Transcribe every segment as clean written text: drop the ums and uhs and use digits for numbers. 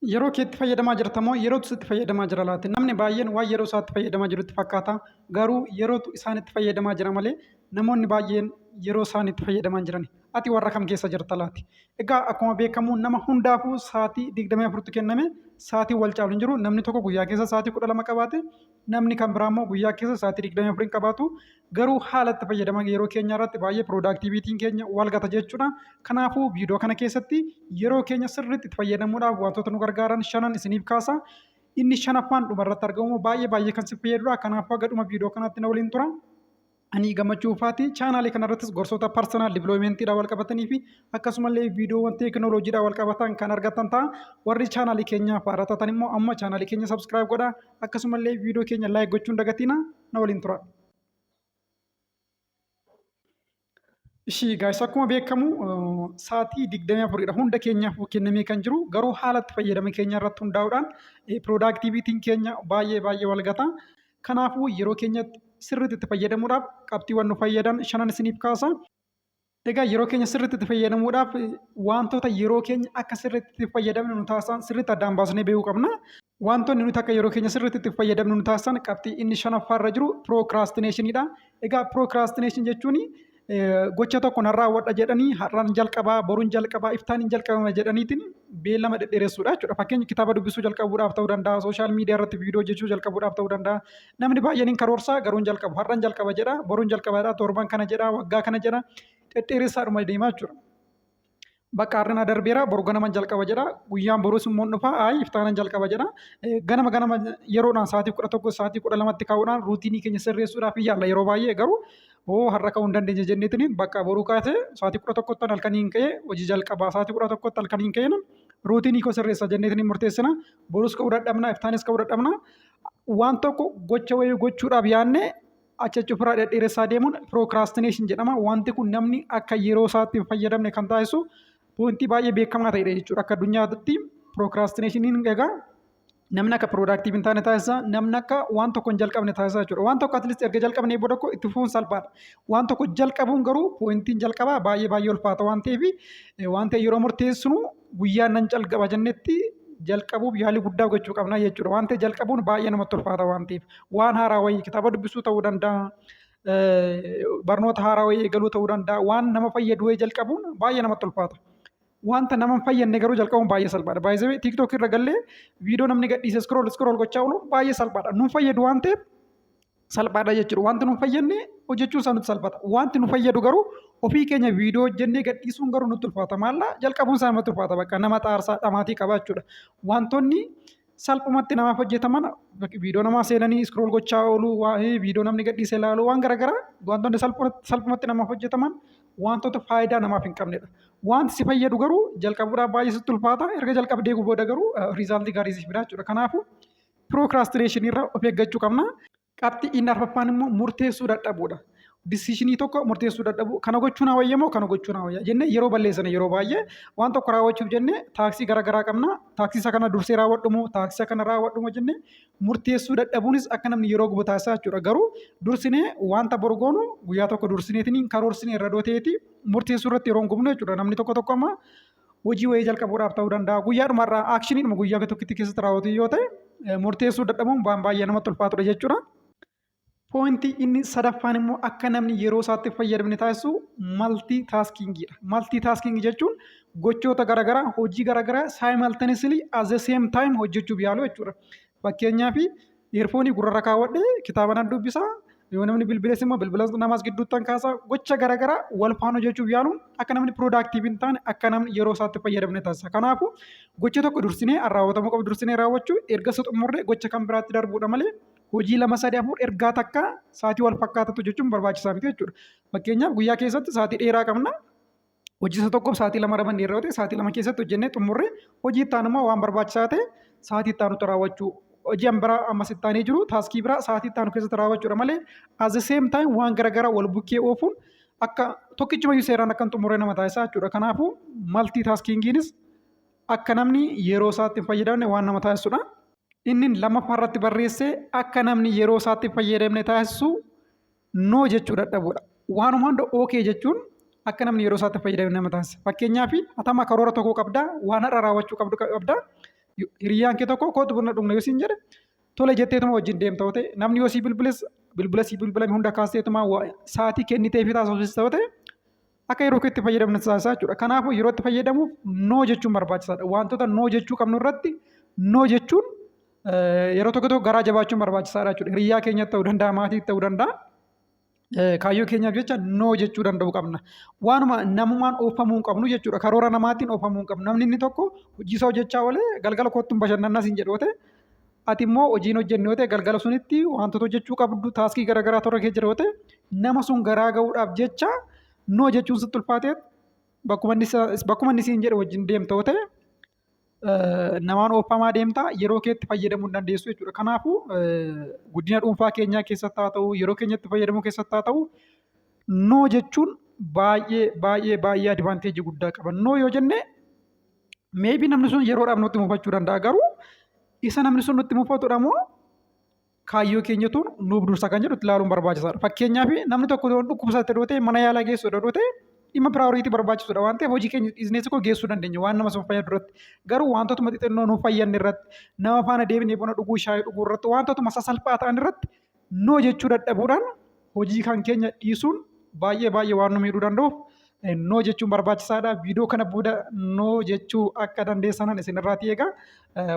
Yeroo keetti fayyadamaa jirta moo yerootu sitti fayyadamaa jira laata? Namni baay'een waan yeroo isaatti fayyadamaa jirutti fakkaata. Garuu yerootu isaanitti fayyadamaa jira malee namoonni baay'een yeroo isaanitti fayyadamaa hin jiran. Ati warra kam keessa jirta laati? Egaa akkuma beekamu nama hundaafuu sa'aatii 24tu kenname sa'aatiin wal caalu hin jiru. Namni tokko guyyaa keessa sa'aatii 12 qabaate namni kan biraa immoo guyyaa keessa sa'aatii 24 hin qabaatu. Garuu haala itti fayyadama yeroo keenyaa irratti baay'ee piroodaaktiiviitiin keenya wal gata jechuudha. Kanaafuu viidiyoo kana keessatti yeroo keenya sirriitti itti fayyadamuudhaaf wantoota nu gargaaran shanan isiniif kaasa. Inni shanaffaan dhuma irratti argamu baay'ee baay'ee kan si fayyadudha. Kanaafuu haga dhuma viidiyoo kanaatti na waliin tura. Ani Gammachuu Ufaati. Chaanaalii kanarrattis gorsoota personal developmentidhaan wal qabatanii fi akkasumallee viidiyoowwan teekinooloojiidhaan wal qabatan kan argattan ta'a. Warri chaanaalii keenyaaf haaraa taatan immoo amma chaanaalii keenya subscribe godhaa. Akkasumallee viidiyoo keenya like gochuun dagatiina na waliin tura. Ishii gaayis akkuma beekamu sa'aatii 24dha hunda keenyaaf kennamee kan jiru garuu haala itti fayyadama keenya irratti hundaa'uudhaan piroodaaktiiviitiin keenya baay'ee baay'ee wal gata. Kanaafuu yeroo keenyatti sirriitti itti fayyadamuudhaaf qabxiiwwan nu fayyadan shanan isiniif kaasa. Egaa yeroo keenya sirriitti itti fayyadamuudhaaf wantoota yeroo keenya akka sirriitti itti fayyadamnu nu taasisan sirriitti addaan baasnee beekuu qabna. Wantoonni nuti akka yeroo keenya sirriitti itti fayyadamnu nu taasisan qabxii inni shanaffaarra jiru procrastinationidha. Egaa procrastination jechuun gocha tokko nan raawwadha jedhanii har'aan jalqabaa, boruun jalqabaa, iftaan hin jalqabama jedhaniitiin beellama dhedheeressuudha jechuudha. Fakkeenya kitaaba dubbisuu jalqabuudhaaf ta'uu danda'a, sooshaal miidiyaa irratti viidiyoo hojjechuu jalqabuudhaaf ta'uu danda'a. Namni baay'een hin karoorsa garuu hin jalqabu. Har'an jalqaba jedha, boruun jalqaba jedha, torban kana jedha, waggaa kana jedha, dhedheeressaadhuma deemaa jechuudha. Bakka har'a na darbeera boru ganaman jalqaba jedha. Guyyaan boruus immoo hin dhufa ayi iftaanan jalqaba jedha. Ganama ganama yeroodhaan sa'aatii 11 sa'aatii 12tti ka'uudhaan ruutiinii keenya sirreessuudhaaf hin yaalla yeroo baay'ee garuu hoo har'a ka'uu hin dandeenye jenneetiin bakka boruu kaatee sa'aatii 11tti halkaniin ka'ee hojii jalqaba sa'aatii 11tti halkaniin ka'een ruutiinii koo sirreessa jenneetiin murteessina. Borus ka'uu dadhabna iftaanis ka'uu dadhabna. Waan tokko gocha wayii gochuudhaaf yaadne achi achi ofirraa dhedheeressaa deemuun procrastination jedhama. Wanti kun namni akka yeroo isaatti hin fayyadamne kan taasisu pointii baay'ee beekamaa ta'edha jechuudha. Akka addunyaatti procrastinationiin egaa namni akka productive hin taane taasisa, namni akka waan tokko hin jalqabne taasisa jechuudha. Waan tokko at least erga jalqabnee booda koo itti fufuun salphaadha. Waan tokko jalqabuun garuu pointiin jalqabaa baay'ee baay'ee ulfaata waan ta'eef waan ta'e yeroo murteessinu guyyaa nan calqaba jennetti jalqabuuf yaalii guddaa gochuu qabna jechuudha. Waan ta'e jalqabuun baay'ee namatti ulfaata waan ta'eef waan haaraa wayii kitaaba dubbisuu ta'uu danda'a. Barnoota haaraa wayii eegaluu ta'uu danda'a. Waan nama fayyadu wayii jalqabuun baay'ee namatti ulfaata. Wanta nama hin fayyadne garuu jalqabuun baay'ee salphaadha. Baay'ee TikTok irra gallee viidiyoo namni gadhiise scroll scroll gochaa oolu baay'ee salphaadha. Nun fayyadu waan ta'eef salphaadha jechuudha. Wanti nu fayyadne hojjechuun isaa nutti salphata. Wanti nu fayyadu garuu ofii keenya viidiyoo hojjennee gadhiisuun garuu nutti ulfaata. Maallaa jalqabuun isaa namatti ulfaata bakka nama xaarsaa dhamaatii qaba jechuudha. Wantoonni salphumatti namaaf hojjetaman viidiyoo namaa seenanii iskrool gochaa ooluu, viidiyoo namni gadhiise ilaaluu waan garaagaraa wantoonni salphumatti namaaf hojjetaman wantoota faayidaa namaaf hin qabnedha. Wanti si fayyadu garuu jalqabuudhaaf baay'ee sitti ulfaata. Erga jalqabdee booda garuu riizaaltii gaarii siif fida jechuudha. Kanaafuu Procrastination irraa of eeggachuu qabna. Qabxii inni arfaffaan immoo murteessuu dadhabuudha. Decisionii tokko murteessuu dadhabuu kana gochuu naa wayya moo kana gochuu naa wayya jennee yeroo balleessina yeroo baay'ee waan tokko raawwachuuf jennee taaksii gara garaa qabna. Taaksii isa kana dursee raawwadhu moo taaksii isa kana raawwadhu moo jennee murteessuu dadhabuunis akka namni yeroo gubu taasisaa jechuudha. Garuu dursinee wanta boru goonu guyyaa tokko dursineetiin karoorsinee irra dooteeti murteessuu irratti yeroo hin gubnu jechuudha. Namni tokko tokko amma hojii wayii jalqabuudhaaf ta'uu danda'a. Guyyaadhuma irraa aakshiniidhuma guyyaa tokkitti keessatti raawwatu yoo ta'e murteessuu dadhabuun waan baay'ee namatti ulfaatudha jechuudha. Poointii inni sadaffaan immoo akka namni yeroo isaatti fayyadamne taasisu maltii taaskiingiidha. Maltii taaskiingii jechuun gochoota garaagaraa hojii garaagaraa simultaneously at the same time hojjechuuf yaalu jechuudha. Fakkeenyaaf Eerfoonii gurrarra kaawwadhee kitaaba nan dubbisa. Yoo namni bilbiles immoo bilbila namaas gidduuttan kaasa. Gocha garaagaraa wal faana hojjechuuf yaaluun akka namni piroodaaktiiv hin taane akka namni yeroo isaatti fayyadamne taasisa. Kanaafuu gocha tokko dursinee raawwatamuu qabu dursinee raawwachuu erga isa xumurree gocha kan biraatti darbuudha malee hojii lama sadii afur ergaa takka sa'aatii wal fakkaatatu hojjechuun barbaachisaa miti jechuudha. Fakkeenyaaf guyyaa keessatti sa'aatii dheeraa qabna. Hojii isa tokkoof sa'aatii 2 ramadne yeroo ta'e sa'aatii 2 keessatti hojjennee xumurree hojii itti aanu immoo waan barbaachisaa ta'e sa'aatii itti aanutti raawwachuu. Hojii an biraa ammas itti aanee jiru taaskii biraa sa'aatii itti aanu keessatti raawwachuudha malee at the same time waan garaagaraa wal bukkee oofuun akka tokkichumayyuu seeraan akka hin xumurre nama taasisaa jechuudha. Kanaafuu maltii taaskiingiinis akka namni yeroo isaatti hin fayyadamne waan nama taasisudha. Inni lammaffaa irratti barreesse akka namni yeroo isaatti hin fayyadamne taasisu no jechuu dadhabuudha. Waanuma hunda okay jechuun akka namni yeroo isaatti fayyadame nama taasisa. Fakkeenyaaf atama karoora tokko qabda, waan har'a raawwachuu qabdu qabda. Hiriyyaan kee tokko kootu buna dhugna yoo siin jedhe, tole jetteetuma wajjin deemta yoo ta'e, namni yoo sii bilbiles bilbila sii bilbilame hunda kaasteetuma sa'aatii kennitee fi taasifsiista yoo ta'e, akka yeroo keetti fayyadamnu taasisaa jechuudha. Kanaafuu yeroo itti fayyadamuuf no jechuun barbaachisaadha. Wantoota no jechuu qabnu irratti no jechuun yeroo tokko tokko garaa jabaachuun barbaachisaadha jechuudha. Hiriyyaa keenyatti ta'uu danda'a, maatiitti ta'uu danda'a. Kaayyoo keenyaaf jecha no jechuu danda'uu qabna. Waanuma namumaan oofamuu hin qabnu jechuudha. Karoora namaatiin oofamuu hin qabnu. Namni inni tokko hojii isaa hojjechaa oolee galgala koottuun bashannannaa siin jedhu yoo ta'e, ati immoo hojii hin hojjenne yoo ta'e, galgala sunitti wantoota hojjechuu qabdu, task garaagaraa toora kee jira yoo ta'e, nama sun garaa ga'uudhaaf jecha no jechuun sitti ulfaatee bakkuma inni siin jedhe wajjin deemta yoo ta'e, namaan oofamaa deemta, yeroo keetti fayyadamuu hin dandeessu jechuudha. Kanaafuu guddina dhuunfaa keenyaa keessatti haa ta'u, yeroo keenyatti fayyadamuu keessatti haa ta'u, no jechuun baay'ee baay'ee baay'ee advantage guddaa qaba. No yoo jenne maybe namni sun yeroodhaaf nutti mufachuu danda'a, garuu isa namni sun nutti mufatudha moo kaayyoo keenyatu nuuf dursa kan jedhu itti ilaaluun barbaachisaadha. Fakkeenyaaf, namni tokko yoo dhukkubsate yoo ta'e, mana yaalaa geessuudha yoo ta'e, dhimma priority barbaachisudha waan ta'eef, hojii keenya dhiisnee koo geessuu dandeenya waan nama sun fayyadu irratti. Garuu wantootuma xixinnoo nuuf fayyanne irratti, nama faana deemnee buna dhuguu, shaayii dhuguu irratti, wantootuma sasalphaa ta'an irratti no jechuu dadhabuudhaan hojii kan keenya dhiisuun baay'ee baay'ee waan nu miidhuu danda'uuf no jechuun barbaachisaadha. Viidiyoo kana booda no jechuu akka dandeessanan isinirraati eega.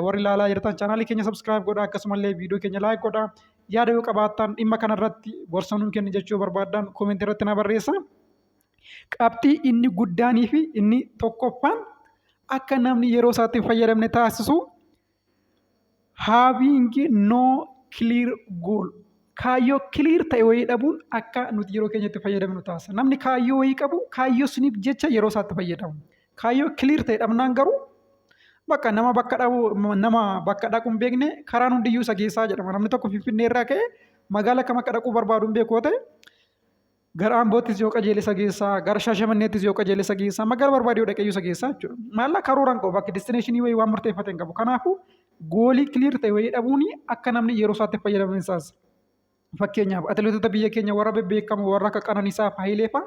Warri ilaalaa jirtan chaanaalii keenya subscribe godhaa, akkasumallee viidiyoo keenya like godhaa. Yaada yoo qabaattan, dhimma kanarratti gorsa nuu kenni jechuu barbaaddan, comment irratti na barreessa. Qabxii inni guddaanii fi inni tokkoffaan akka namni yeroo isaatti hin fayyadamne taasisu having no clear goal. Kaayyoo clear ta'e wayii dhabuun akka nuti yeroo keenyatti fayyadamnu taasisa. Namni kaayyoo wayii qabu kaayyoo suniif jecha yeroo isaatti fayyadamu. Kaayyoo clear ta'e dhabnaan garuu bakka nama bakka dhabu, nama bakka dhaqu hin beekne karaan hundiyyuu isa geessaa jedhama. Namni tokko Finfinnee irraa ka'ee magaalaa kam akka dhaquu barbaadu hin beeku yoo ta'e, gara Amboottis yoo qajeele isa geessaa, gara Shaashamanneettis yoo qajeele isa geessaa, magaalaa barbaade yoo dhaqee isa geessaa jechuudha. Maallaa karoora hin qabu, bakka destination wayii waan murteeffate hin qabu. Kanaafuu goal clear ta'e wayii dhabuun akka namni yeroo isaatti fayyadamu hin taasisa. Fakkeenyaaf, atileetota biyya keenya warra bebbeekamoo, warra akka Qananiisaa Hayilee fa'a,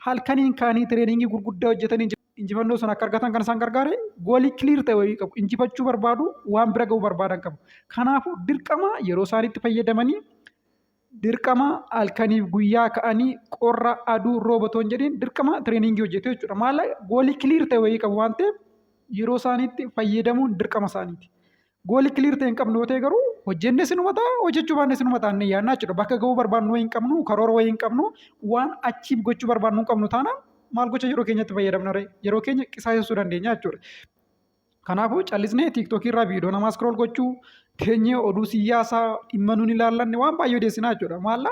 halkaniin kaanii training gurguddaa hojjetanii injifannoo sana akka argatan kan isaan gargaare goal clear ta'e wayii qabu. Injifachuu barbaadu, waan bira ga'uu barbaadan qabu. Kanaafuu dirqama yeroo isaaniitti fayyadamanii, dirqama halkaniif guyyaa ka'anii, qorra, aduu, rooba otoo hin jedhiin dirqama training hojjetu jechuudha. Maal, goal clear ta'e wayii qabu waan ta'eef yeroo isaaniitti fayyadamuun dirqama isaaniiti. Goal clear ta'e hin qabnu yoo ta'e garuu hojjennee sinuma ta'a, hojjechuu baannee sinuma ta'a inni yaadnaa jechuudha. Bakka ga'uu barbaannu wayii hin qabnu, karoora wayii hin qabnu, waan achiif gochuu barbaannu hin qabnu taanaan maal gocha yeroo keenyatti fayyadamna ree? Yeroo keenya qisaasessuu dandeenya jechuudha. Kanaafuu callisnee TikTokii irraa viidiyoo namaa scroll gochuu, teenyee oduu siyaasaa dhimma nuun ilaallanne waan baay'ee odeessinaa jechuudha. Maalla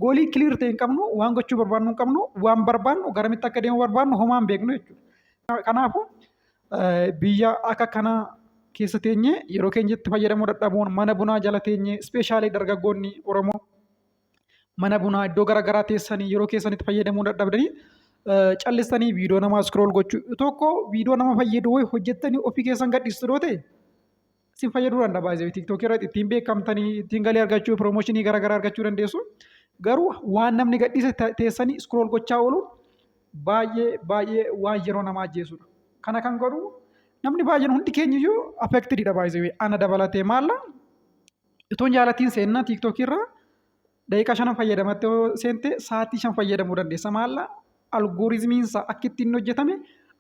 goal clear ta'e hin qabnu, waan gochuu barbaannu hin qabnu, waan barbaannu, garamitti akka deemuu barbaannu homaa hin beeknu jechuudha. Kanaafuu biyya akka kanaa keessa teenyee yeroo keenyatti fayyadamuu dadhabuun, mana bunaa jala teenyee, especially dargaggoonni Oromoo mana bunaa iddoo garaagaraa teessanii yeroo keessanitti fayyadamuu dadhabdanii, callistanii viidiyoo namaa scroll gochuu tokko, viidiyoo nama fayyadu wayii hojjettanii ofii keessan gadhiistu yoo ta'e isin fayyaduu danda'a baay'ee. TikTokii irratti ittiin beekamtanii, ittiin galii argachuu, promotion garaagaraa argachuu dandeessu. Garuu waan namni gadhiise teessanii scroll gochaa ooluun baay'ee baay'ee waan yeroo namaa ajjeesudha. Kana kan godhu namni baay'een hundi keenya iyyuu affectedidha baay'ee, ana dabalatee. Maalla itoon jaalatiin seennaa TikTokii irraa daqiiqaa 5 fayyadamattee yoo seente sa'aatii 5 fayyadamuu dandeessa. Maalla algorithmiinsaa akka ittiin hojjetame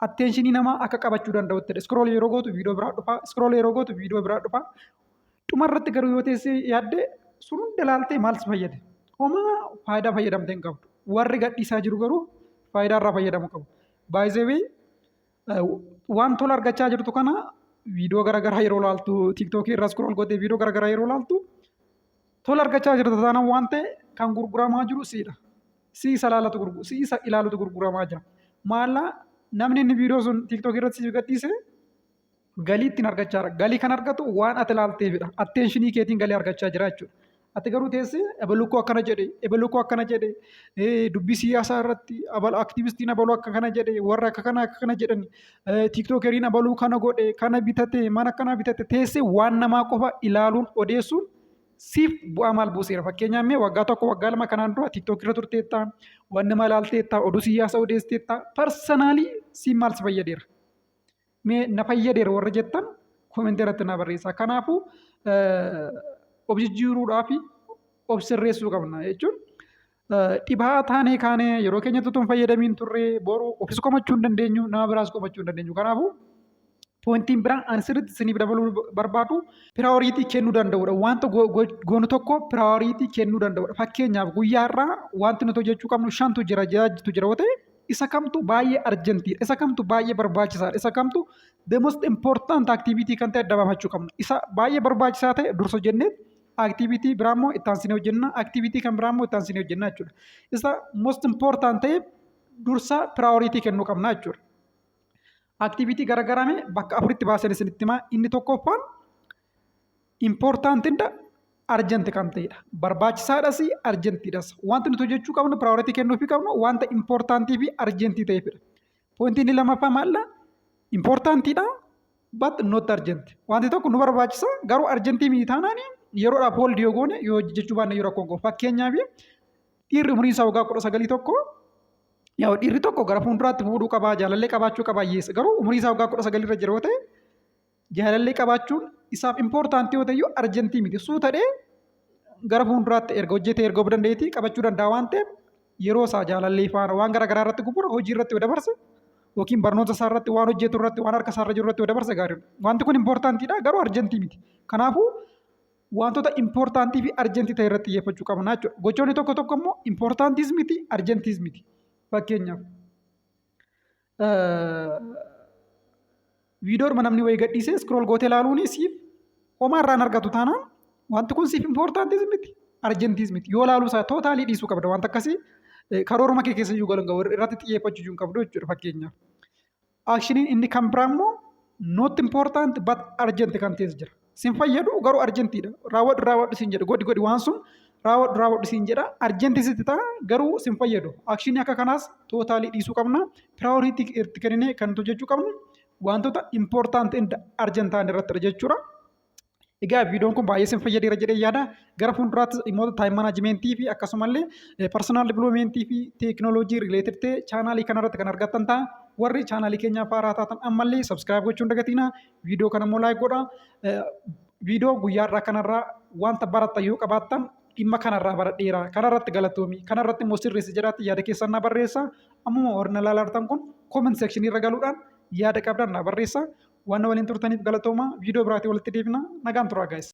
attention namaa akka qabachuu danda'uttidha. Scroll yeroo gootu viidiyoo biraa dhufa. Scroll yeroo gootu viidiyoo biraa dhufa. Dhumarratti garuu yoo teessee yaadde, sun hunda ilaaltee maal si fayyade? Homaa faayidaa fayyadamtee hin qabdu. Warri gadhiisaa jiru garuu faayidaa irraa fayyadamuu qabu. Baay'ee waan tola argachaa jirtu kana, viidiyoo garaagaraa yeroo ilaaltu, TikTokii irraa scroll gootee viidiyoo garaagaraa yeroo ilaaltu, tola argachaa jirta taanaan, waan ta'e kan gurguramaa jiru siidha. Si isa ilaalatu gurguru, si isa ilaalutu gurguramaa jira. Maallaa namni inni viidiyoo sun TikTokii irratti siif gadhiise galii ittiin argachaa jira. Galii kan argatu waan ati ilaalteefidha. Attention keetiin galii argachaa jira jechuudha. Ati garuu teessee ebaluu koo akkana jedhe, ebaluu koo akkana jedhe, dubbii siyaasaa irratti activistiin abaluu akka kana jedhe, warra akka kana akka kana jedhan, TikTokeriin abaluu kana godhe, kana bitate, mana akkana bitate, teessee waan namaa qofa ilaaluun odeessuun siif bu'aa maal buuseera? Fakkeenyaaf, mee waggaa 1, waggaa 2 kanaan dura TikTokii irra turteetta, waan nama ilaalteetta, oduu siyaasaa odeessiteetta, personally siif maal si fayyadeera? Mee na fayyadeera warra jettan Comment irratti na barreessaa. Kanaafuu of jijjiiruudhaaf of sirreessuu qabna jechuun dhibaa taanee kaanee yeroo keenyatti utuu hin fayyadamiin turre boru ofis komachuu hin dandeenyu, nama biraas komachuu hin dandeenyu. Kanaafuu pointiin biraa ani sirriitti isiniif dabaluu barbaadu priority kennuu danda'udha. Wanta goonu tokko priority kennuu danda'udha. Fakkeenyaaf, guyyaa har'aa wanti nuti hojjechuu qabnu shantu jira, ja'atu jira yoo ta'e, isa kamtu baay'ee urgentiidha, isa kamtu baay'ee barbaachisaadha, isa kamtu the most important activity kan ta'e adda baafachuu qabna. Isa baay'ee barbaachisaa ta'e dursa hojjennee, activity biraa immoo itti aansinee hojjenna, activity kan biraa immoo itti aansinee hojjenna jechuudha. Isa most important ta'e dursa priority kennuu qabna jechuudha. Activity garaagaraa mee bakka afuritti baasan isinitti himaa. Inni tokkoffaan important and urgent kan ta'edha. Barbaachisaadhas, urgentiidhas. Wanti nuti hojjechuu qabnu, priority kennuufii qabnu, wanta importantii fi urgentii ta'eefidha. Pointiin inni lammaffaa maalla? Importantiidha but not urgent. Wanti tokko nu barbaachisa, garuu urgentii miti taanaan yeroodhaaf hold yoo goone, yoo hojjechuu baanne yeroo rakkoon qabu. Fakkeenyaaf, dhiirri umriin isaa waggaa 19 tokko, yaa dhiirri tokko gara fuulduraatti fuudhuu qabaa, jaalallee qabaachuu qabaa hiyyeessa, garuu umrii isaa waggaa 19 irra jira yoo ta'e, jaalallee qabaachuun isaaf importantii yoo ta'e iyyuu urgentii miti. Suutadhee gara fuulduraatti erga hojjetee, erga of danda'eetii qabachuu danda'a waan ta'eef, yeroo isaa jaalallee faana waan gara garaa irratti gubura hojii irratti yoo dabarse, yookiin barnoota isaa irratti, waan hojjetu irratti, waan harka isaa irra jiru irratti yoo dabarse gaariidha. Wanti kun importantiidha, garuu urgentii miti. Kanaafuu wantoota importantii fi urgentii ta'e irratti xiyyeeffachuu qabna jechuudha. Gochoonni tokko tokko immoo importantiis miti, urgentiis miti. Fakkeenyaaf, viidiyoodhuma namni wayii gadhiisee scroll gootee ilaaluun siif homaa irraan argatu taanaan, wanti kun siif importantiis miti, urgentiis miti. Yoo ilaaluu isaa totally dhiisuu qabda. Wanta akkasii karooruma kee keessa iyyuu galan irratti xiyyeeffachuu iyyuu hin qabdu jechuudha fakkeenyaaf. Actioniin inni kan biraa immoo not important but urgent kan ta'es jira. Sin fayyadu, garuu urgentiidha. Raawwadhu, raawwadhu siin jedha. Godhi, godhi, waan sun raawwadhu, raawwadhu siin jedha. Urgentii sitti ta'a, garuu sin fayyadu. Actionii akka kanaas totally dhiisuu qabna. Priority itti kenninee kan hojjechuu qabnu wantoota important and urgent ta'an irrattidha jechuudha. Egaa viidiyoon kun baay'ee isin fayyadeera jedhee yaada. Gara fuulduraatti dhimmoota time managementii fi akkasumallee personal developmentii fi teekinooloojii related ta'e channelii kanarratti kan argattan ta'a. Warri channelii keenyaaf haaraa taatan ammallee subscribe gochuu hin dagatinaa. Viidiyoo kana immoo like godhaa. Viidiyoo guyyaa irraa kanarraa wanta barattan yoo qabaattan, dhimma kanarraa baradheera, kanarratti galatoomi, kanarratti immoo sirreessi jedhaatti yaada keessan na barreessa. Ammuma warri na ilaalaa kun comment sectionii irra galuudhaan yaada qabdan na barreessa. Waan na waliin turtaniif galatooma. Viidiyoo biraatii walitti deebina. Nagaan turaa, guys.